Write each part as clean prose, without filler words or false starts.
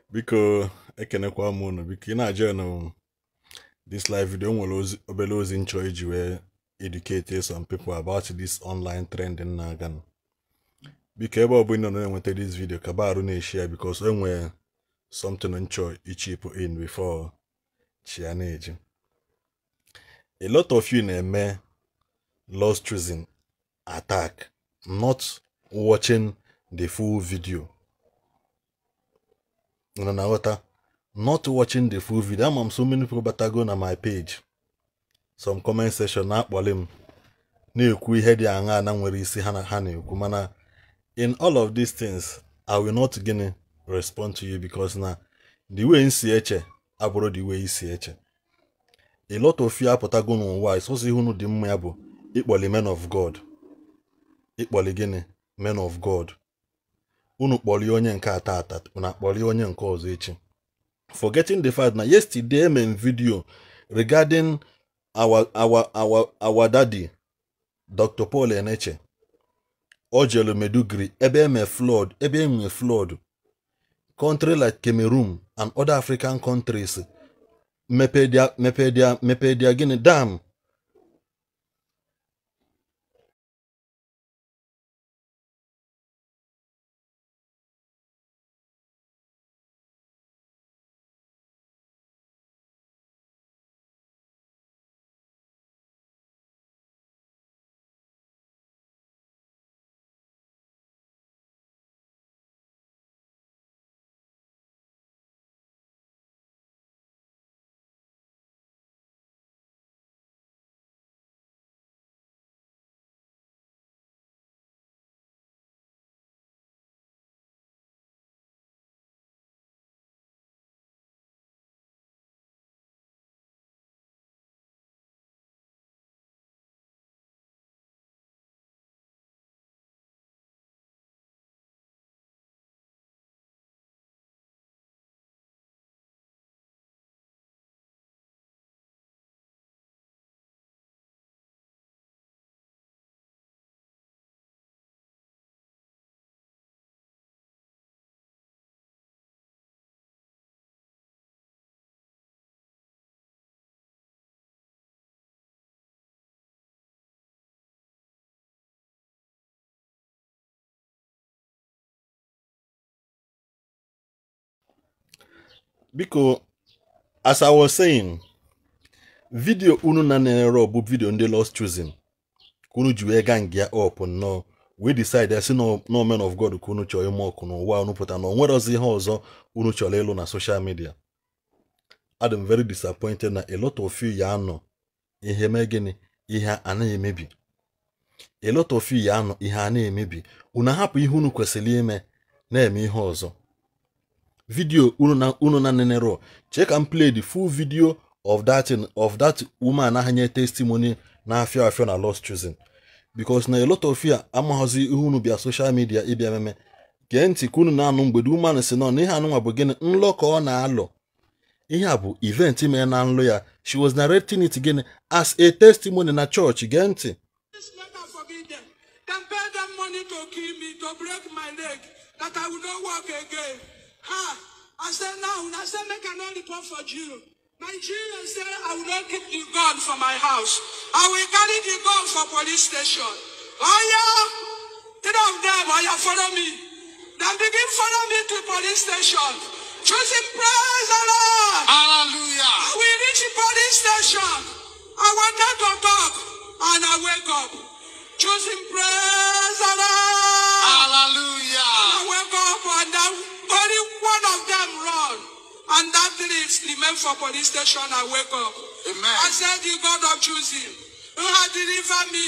Biko ekenekwa m unu biko ị na-ajoin this live video nwere obere ozi nchọ iji wee educate some people about this online trending na-aga. Biko ebe ọ bụla ị nọ na-enweta this video ka barụ na-eshi ya because enwere something nchọ ichip in before chi ya na-eji. A lot of you na-eme Lost Chosen attack, not watching the full video. Not watching the full video. I'm so many people but go na my page. Some comment section na-akpọli m na-ekwu ihe dị aṅaa na nwere isi ha na-ekwu, mana in all of these things I will not gonna respond to you because na the way nsi eche abụrụ the way isi eche. A lot of you apụtago n'ụwa ịsọsọ ihe unu dị mma ya bụ ịkpọli men of God. Ịkpọli gịnị? Men of God. Unu kpọli onye nke ata ata, unu akpọli onye nke ọzọ echi. Forgetting the fact na yesterday m video regarding our daddy Dr. Paul Eneche. O jelu Maiduguri ebe eme flood, ebe enwe flood. Country like Cameroon and other African countries mepedia gịnị dam. Biko, as I was saying, video unu na na-ere bụ video ndị Lost Chosen. Unu ji wee gang ya up no we decide as no men of God ka unu chọrọ ime ọkụ n'ụwa unu pụta na onwere ọzọ ihe ọzọ unu chọrọ ịlụ na social media. I'm very disappointed na a lot of you ya anọ ihe mee gịnị ihe a na-emebi. A lot of you ya anọ ihe a na-emebi. Unu hapụ ihe unu kwesịrị ime na-eme ihe ọzọ. Video unu na nenero check and play the full video of that woman ahanye testimony na afia afia na Lost Chosen, because na a lot of you amaghọzi ihe unu bịa social media ịbịa meme. Gee ntị ka unu na-anụ mgbe the woman si nọ na ihe anụnwa bụ gịnị nlọ ka ọ na-alọ. Ihe a bụ event mere na nlọ ya. She was narrating it gịnị as a testimony na church. Gee ntị. Ha! I said, now, I said, make an report for Jew. My children said, I will not keep the gun for my house. I will carry the gun for police station. Oh yeah! Three of them, oh yeah, follow me. Then begin follow me to police station. Choosing praise the Lord. Hallelujah. We reach the police station. I wanted to talk, and I wake up. Choosing praise the Lord. Hallelujah. I wake up, and then only one of them run, and that three remain for police station. I wake up. Amen. I said, the God of choosing, who had delivered me.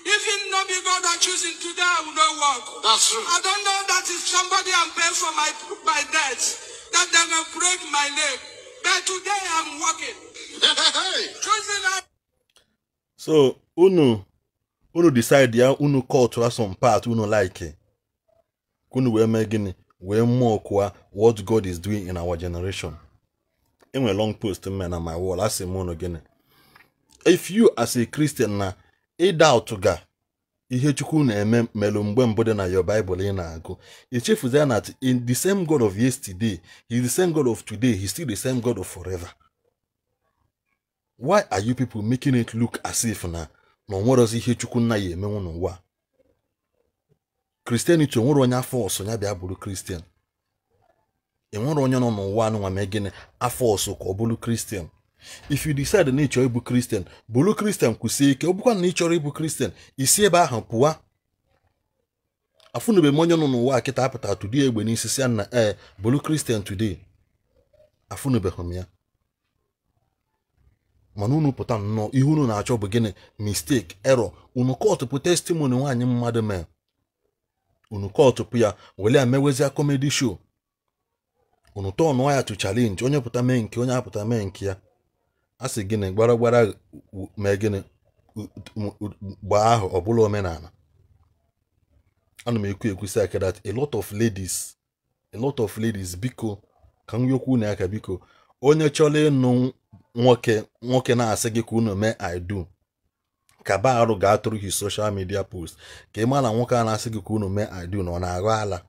If it not be God of choosing, today I will not work. That's true. I don't know that if somebody am paying for my debt, that they will break my leg. But today I'm working. Hey. Choosing. So unu decide ya unu cut some part unu like. Unu wee mee gịnị? We more what God is doing in our generation. In a long post man on my wall, I say more again. If you as a Christian na a doubt to ga Ihe Chukwu na-eme melụ mgbe mbụ dị na your Bible ị na-agụ. Ichefuzie na in the same God of yesterday, he is the same God of today, he is still the same God of forever. Why are you people making it look as if na onwerozi ihe Chukwu nna ya emenwu n'ụwa? Christianity onwere onye afọ ọsọ ya bịa bụrụ Christian. Enwere onye nọ n'ụwa anụnwa mee gịnị afọ ọsọ ka ọ bụrụ Christian. If you decide na ịchọrọ ịbụ Christian, bụrụ Christian kwụsie ike. Ọ bụkwa na ị chọrọ ịbụ Christian, isi ebe ahụ pụwa. Afụnube m onye nọ n'ụwa kịta apụta today egbe n'isi si na ee bụrụ Christian today. Afụnubeghị m ya. Mana unu pụta nnọọ ihe unu na-achọ bụ gịnị? Mistake, error. Unu kọtụpụ testimony nwaanyị mmadụ mee. Unu kọtụpụ ya wele ya mewezia comedy show. Unu tọọnụọ ya to challenge. Onye pụta mee nke, onye apụta mee nke ya. A sị gịnị gbara gbara mee gịnị gbaa ahụ ọ bụla omenala. Ana m ekwu ekwusi aka that a lot of ladies biko ka m yokwu na aka biko onye chọrọ ịnụ nwoke na-asị gị ka unu mee I do, kaba arụ gaa through his social media post ka ị mara na nwoke a na-asị gị ka unu mee I do na ọ na-aghọ ala.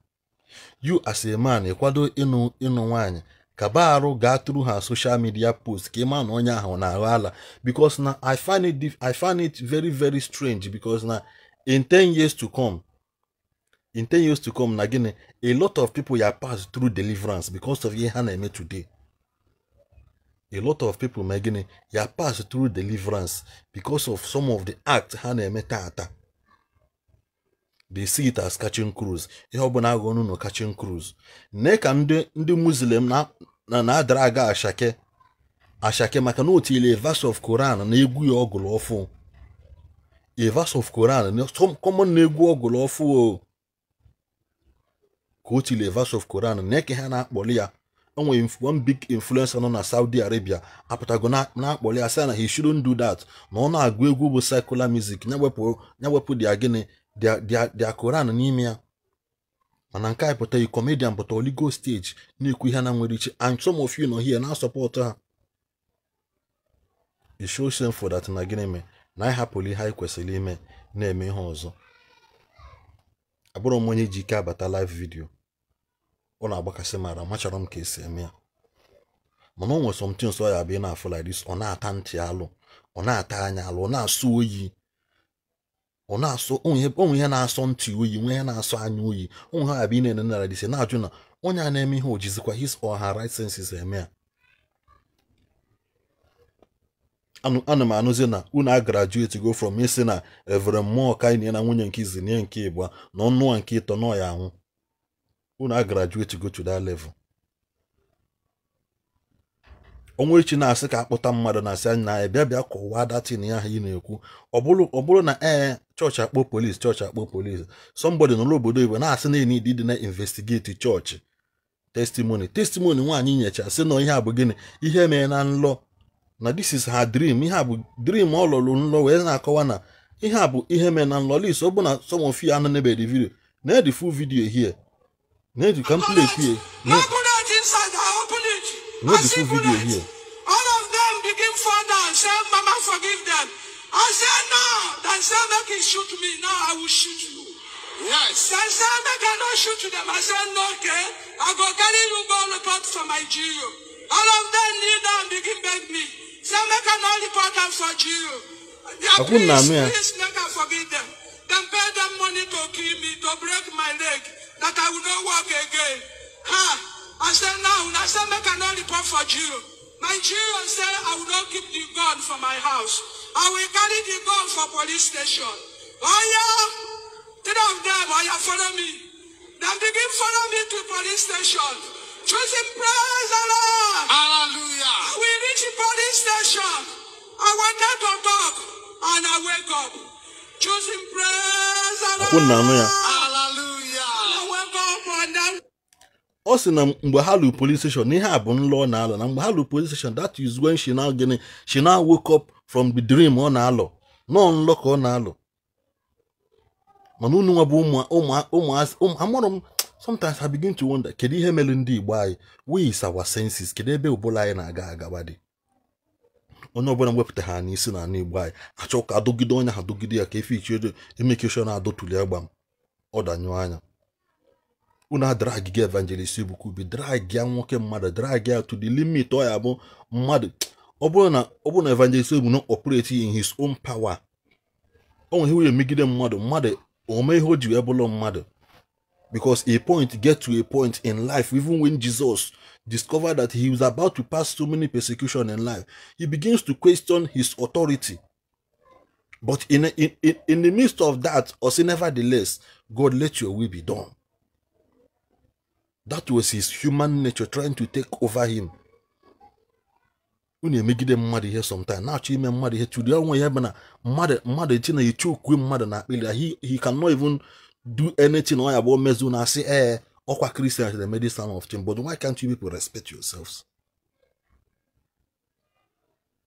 You as a man ịkwado ịnụ nwaanyị, kaba arụ gaa through her social media post ka ị mara na onye ahụ na-aghọ ala. Because na I find it very very strange because na in 10 years to come na gịnị a lot of people ya pass through deliverance because of ihe ha na-eme today. A lot of people mee gịnị ya pass through deliverance because of some of the acts ha na-eme tata. They see it as catching cruise. Ihe ọbụla agụ ọnụ nọ catching cruise. Nee ka ndị Muslim na-adara aga ashake maka na o tinyere verse of Quran na egwu ya ọgụlụ ọfụ. A verse of Quran common na egwu ọgụlụ ọfụ o. Ka o tinyere verse of Quran nee ka ha na-akpọli ya. Onwe one big influencer nọ na Saudi Arabia apụtago na-akpọli ya sị na he shouldn't do that, na ọ na-agụ egwu bụ secular music ya wepụ dia gịnị dia Quran n'ime ya. Mana nke a pụta comedian pụta oligo stage na-ekwu ihe na nwere iche, and some of you nọ here na support ha. It shows shame for that na gịnị mee na anyị hapụrụ ihe anyị kwesịrị ime na-eme ihe ọzọ. Abụrụ m onye ji ike abata live video, ọ na-agbakasị mara machọrọ m ka esi eme ya. Mana o nwere something so ya bụ na-afụ like this, ọ na-ata ntị alụ, ọ na-ata anya alụ, ọ na-asụ oyi, ọ na-asụ onwe ihe na-asọ ntị oyi, nwe ihe na-asọ anya oyi, onwe ha abịa na-ene nara dịsị na-ajụ na onye a na-eme ihe ojizikwa his or her right senses eme ya. Ana m anụzi na unu a graduate go from isi na Reverend mmụọ ka anyị na nwunye nke izi nye nke ịbụa na ọnụa nke ịtọ nọ ya anwụ. Unu a graduate go to that level. Onwe echi na-asị ka akpụta mmadụ na-asị anyị na bịa bịa kọwaa datin ya ahụ ị na-ekwu. Ọ bụrụ na ee chọọchị akpọ polisi, chọọchị akpọ polisi, somebody nọ n'obodo Igbo na-asị na enid dị na investigate chọọchị testimony nwaanyị nyecha sị na ihe a bụ gịnị ihe mere na nlọ, na this is her dream, ihe a bụ dream ọ lọrụ nlọ wee na-akọwa na ihe a bụ ihe mere na nlọ. List ọ bụ na some of you anọ the video na the full video here na the complete here. No bullet inside, I open it. No the full video here. All of them begin fall down, say, Mama, forgive them. I said, no. They said, make it shoot me. Now I will shoot you. Yes. They said, make I not shoot them. I said, no, okay. I go carry you go report for my GU. All of them kneel down, begin beg me. Say, make I not report them for GU. Please, make I forgive them. Then pay them money to kill me, to break my leg, that I will not walk again. Ha! I said, no. I said, make I not report for GU. My GU said, I will not keep the gun for my house. I will carry the gun for police station. Oh yeah, three of them, oh yeah, follow me. Then begin follow me to police station. Choosing praise the Lord. Hallelujah. We reach the police station. I wanted to talk, and I wake up. Choosing praise the Lord. Hallelujah. I wake up and then. Ọ sị na mgbe ha lụ police station, ihe a bụ nlọ ọ na-alọ, na mgbe ha lụ police station, that is when she now woke up from the dream ọ na-alọ. Nọ nlọ ka ọ na-alọ. Mana unu nwa bụ ụmụ amụrụ m. Sometimes I begin to wonder, kedu ihe mere ndị Igbo anyị? Where is our senses? Kedu ebe ụbụla anyị na-aga agaba dị? Onye ọbụla wepụta ha n'isi na ala Igbo anyị achọ ka adọgide onye ha dọgide ya ka efe ichie emekeshọn adọtuli agba m ọ danyụọ anya. Unu adrag gị Evangelist Ebuka Obi, drag ya nwoke mmadụ, drag ya to the limit. Ọ ya bụ mmadụ ọ bụrụ na Evangelist Ebuka no operate in his own power, o nwere ihe emegide mmadụ mmadụ ome ihe o ji wee bụrụ mmadụ. Because a point get to a point in life, even when Jesus discovered that he was about to pass so many persecution in life, he begins to question his authority. But in the midst of that, or say nevertheless, God, let your will be done. That was his human nature trying to take over him. Unu emegide mmadụ ihe sometime na-achọ ime mmadụ ihe tụrụ onwe ya bụ na mmadụ echi na echi okwu mmadụ na akpịrị. He cannot even do anything. Ọ ya bụ mezu na asị ee ọkwa Christian na this kind of thing. But why can't you people respect yourselves?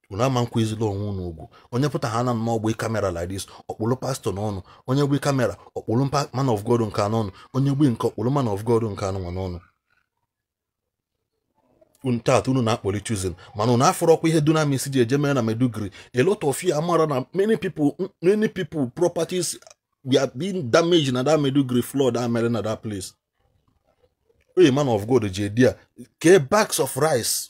Unu ama nkwa ezila onwe unu ugwu. Onye pụta ha na nnọọ gbe kamera like this, ọkpụrụ pastọ n'ọnụ, onye gbe kamera ọkpụrụ man of God nke anọ ọnụ, onye gbe nke ọkpụrụ man of God nke anọ nwa n'ọnụ. Unu taata unu na-akpọli Chosen, mana unu afọrọkwa ihe Dunamis ji eje mere na Maiduguri. A lot of you amara na many people properties we are being damaged na that Maiduguri flood that mere na that place. Oye man of God ji there ke bags of rice,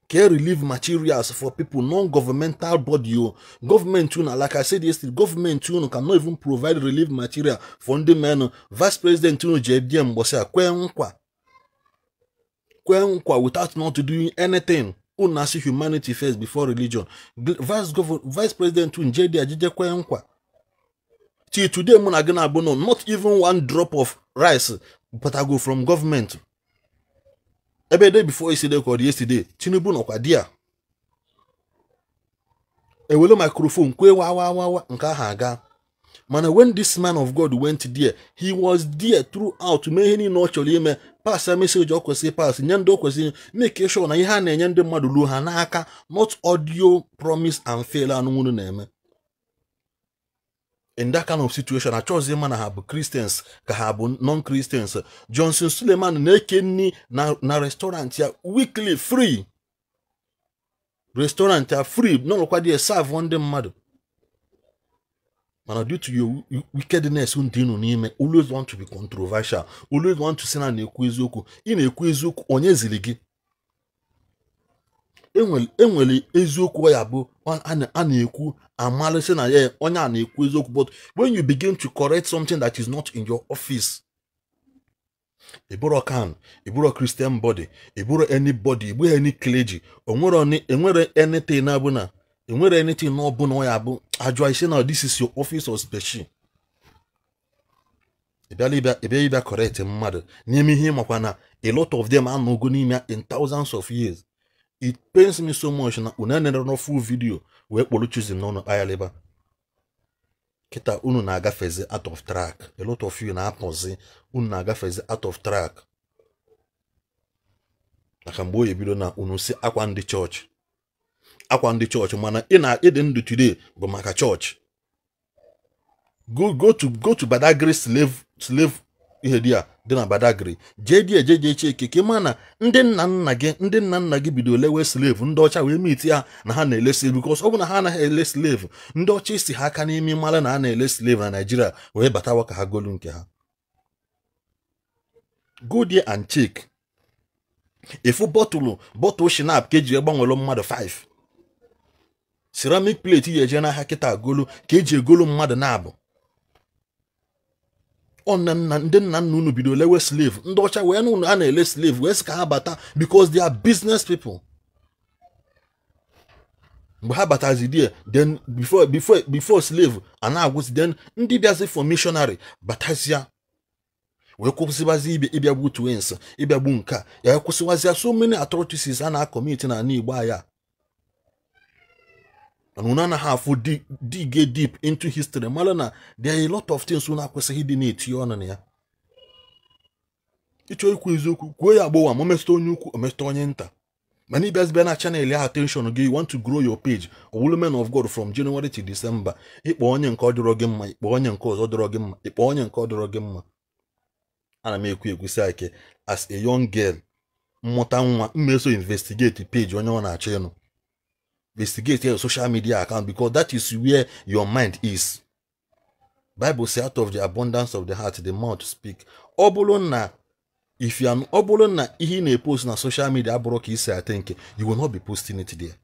ke relief materials for people, non-governmental body. Government unu, like I said yesterday, government unu cannot even provide relief material for ndị men. Vice president unu ji there mgbọsị a kwe nkwa without not doing anything. Unu asị humanity first before religion. Vice president unu je there jije kwe nkwa. Till today mụ na gị na-abụ no, not even one drop of rice but I go from government. Ebe day before yesterday or yesterday, Tinubu nọkwa dia. Ewele microphone kwe wa wa wa wa nke ahụ aga. Mana when this man of God went there, he was there throughout. Mee ihe niile ọ chọrọ ime, pass a message ọ kwesịrị pass, nye ndị ọ kwesịrị, make sure na ihe a na-enye ndị mmadụ ruo ha n'aka, not audio promise and fail anụ unu na-eme. In that kind of situation, achọghịzi ịma na ha bụ Christians ka ha bụ non-Christians. Johnson Suleman na-eke nri na restaurant ya weekly free. Restaurant ya free, n'ọlụkwa dị serve ndị mmadụ. Mana due to your wickedness ndị nọ n'ime, always want to be controversial, always want to say na na-ekwu eziokwu. Ị na-ekwu eziokwu, onye ziri gị? Enwere eziokwu ya bụ a na-ekwu amalụsị na ya onye a na-ekwu eziokwu. But when you begin to correct something that is not in your office, ịbụrụ can, ịbụrụ Christian body, ịbụrụ anybody, ịbụrụ any clergy, enwere anything na-abụ na enwere anything na ọbụla ọ ya bụ ajụ isi na this is your office or special. Ịbịa ịbịa correct mmadụ n'ime ihe makwa na a lot of them anọgo n'ime in thousands of years. It pains me so much na unu enere no full video wee kpọrọ Chosen n'ọnụ kpayalịba. Kịta unu na-agafezi out of track. A lot of you na-apụzi, unu na-agafezi out of track. Maka mgbe oyi bido na unu si akwa ndị chọọchị, akwa ndị chọọchị, mana ị na-ịdị ndụ today bụ maka chọọchị. Go to Badagry slave ihe dị a dị na Badagry. Jee dị eje jee cheke ka ma na ndị nna nna gị bido lewe slave ndị ọcha wee meet ya na ha na-ele slave, because ọ bụ na ha anaghị ele slave, ndị ọcha isi ha aka n'ime mara na a na-ele slave na Nigeria wee batawa ka ha golu nke ha. Go there and check. Ifu bọtụlụ shinap ka eji gbanwere mmadụ 5, ceramic plate ya eje n'ahịa kịta agolu ka eji egolu mmadụ na-abụ. Ndị nna nna unu bido lewe slave, ndị ọcha wee nụ a na-ele slave wee sị ka ha bata because they are business people. Mgbe ha batazi there, then before slave a na-agwụsị, then ndị bịazi for missionary batazia wee kwụsịbazi ịbịagbu twins, ịbịagbu nke a ya kwụsịwazia so many atrocities a na-akọmiti na ala Igbo aya. And unu anaghị afụ dig deep into history mara na there are a lot of things unu akwesịghị ịdị na-etinye ọnụ na ya. Ịchọ ikwu eziokwu kwuo ya agbọwa, ma o metụta onye ukwu o metụta onye nta. Mana ịbịazibịa na channel ya attention gị, you want to grow your page, owulu men of God from January to December, ịkpọ onye nke ọ dịrọ gị mma, ịkpọ onye nke ọzọ dịrọ gị mma, ịkpọ onye nke ọ dịrọ gị mma. Ana m ekwu ekwusi ike as a young girl mmụta nwa mmeso investigate page onye ọ na-achọ ịnụ. Investigate your social media account, because that is where your mind is. Bible says, out of the abundance of the heart, the mouth speak. Ọ bụrụ na if you are, ọ bụrụ na ihe ị na-epost na social media abụrụ ka isi think, you will not be posting it there.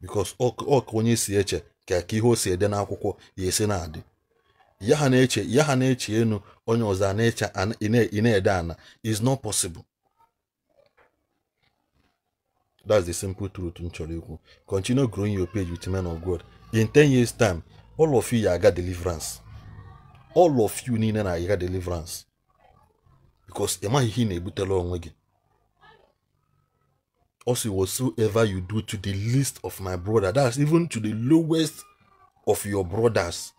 Because ọ ka onye si eche ka ihe o si ede n'akwụkwọ ya esi na-adị. Ya ha na-eche enu onye ọzọ na-eche ị na-ede ana is not possible. That's the simple truth m chọrọ ikwu. Continue growing your page with men of God. In 10 years time, all of you ga deliverance. All of you niile na-aga deliverance. Because ị maghị ihe ị na-ebutela onwe gị. Also, whatsoever you do to the least of my brother, that's even to the lowest of your brothers,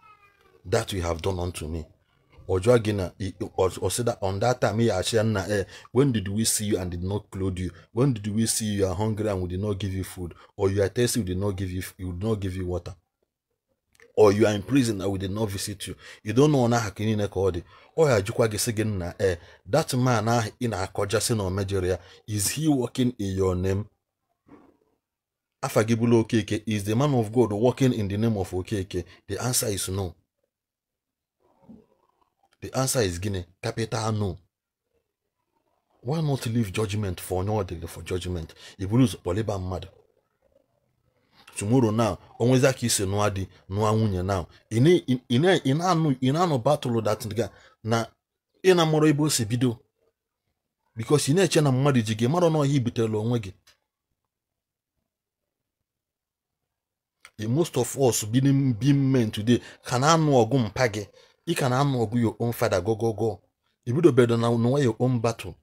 that you have done unto me. Or say that on that time, when did we see you and did not clothe you? When did we see you are hungry and we did not give you food? Or you are thirsty, we did not give you water? Or you are in prison and we did not visit you? You don't know na hakini kodi. Or that man in a is he working in your name? Afagibulu Okeke, is the man of God working in the name of Okeke? The answer is no. The answer is Guinea, capital no. Why not leave judgment for no other for judgment? If we lose Poliba mad. Tomorrow now, always that kiss no adi, no nwunye now. In ano battle that na in a more si bido. Because in a na mmadụ ji gị mara na ọhịa ibutela onwe gị. Most of us being men today can anụ ọgụ mpa gị. You can anụ your own father go go go. Ibido bedo na nwa your own battle.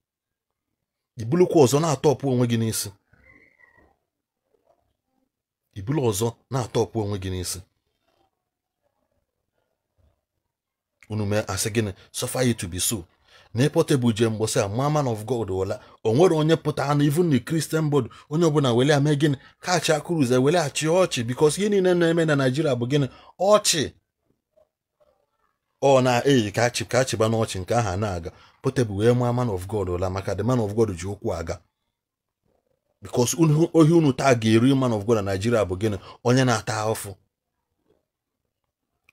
Ibulukwa ọzọ na-atọpụ onwe gị n'isi. Ibulu ọzọ na-atọpụ onwe gị n'isi. Unu mee asị gịnị? Suffer it to be so. Na Portable je mgbọsị a man of God wala. O nwere onye pụta na even the Christian board onye ọbụla wele ame gịnị kacha akụrụze wele achị ọchị because ihe niile na-eme na Nigeria bụ gịnị ọchị. Ọ na-eyi ka achịba n'ọchị nke ahụ na-aga. Portable wee maa man of God ụla maka the man of God ji okwu aga. Because ohi unu taa ga-eri man of God na Nigeria bụ gịnị onye na-ata afụ.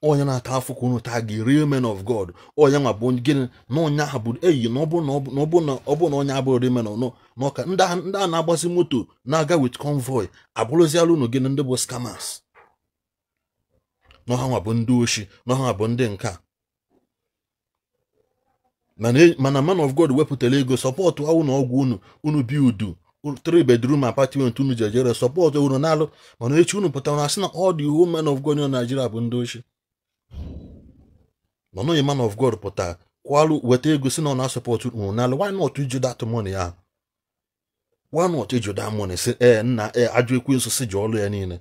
Onye na-ata afụ ka unu taa ga-eri man of God. Onye nwa bụ gịnị na onye ahụ bụ eyi na ọ bụ na onye abụrụ men n'ọka ndị a na-agbasi moto na-aga with convoy abụrụziala unu gịnị ndị bụ scammers. N'ọha nwa bụ ndị oshi, n'ọha nwa bụ ndị nka. Mana man of God wepụtara ego sọpọtụ awụ na ọgwụ unu unu bi udu 3 bedroom apartment unu jejere sọpọtụ unu n'alụ mana echi unu pụtara na asị na all the whole man of God na Nigeria bụ ndị oshi. Mana onye man of God pụtara kwalụ weta ego si na ọ na-asọpọtụ unu n'alụ. Why not iju that money ahụ? Why not iju that money si ee nna ee ajọ ekwensu si ji ọlụ ya niile.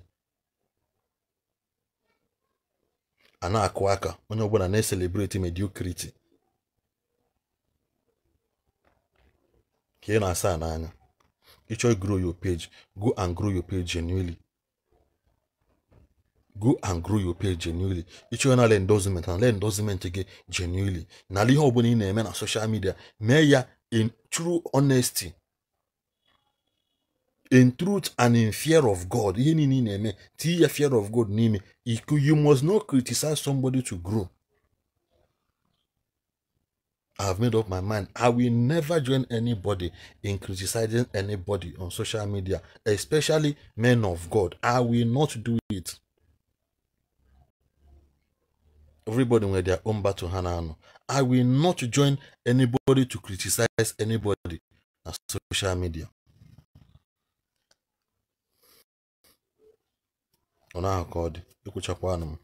A na-akụ aka onye ọbụla na-eselebreti mediocrity. Ka ị na-asa n'anya. You try grow your page. Go and grow your page genuinely. Go and grow your page genuinely. You try na endorsement and endorsement again genuinely. Na ihe ọbụla ị na-eme na social media, mee ya in true honesty, in truth and in fear of God. Ihe niile ị na-eme, tinye fear of God n'ime. You must not criticize somebody to grow. I have made up my mind. I will never join anybody in criticizing anybody on social media, especially men of God. I will not do it. Everybody with their own battle, Hanano. I will not join anybody to criticize anybody on social media. On our God, you could chap one.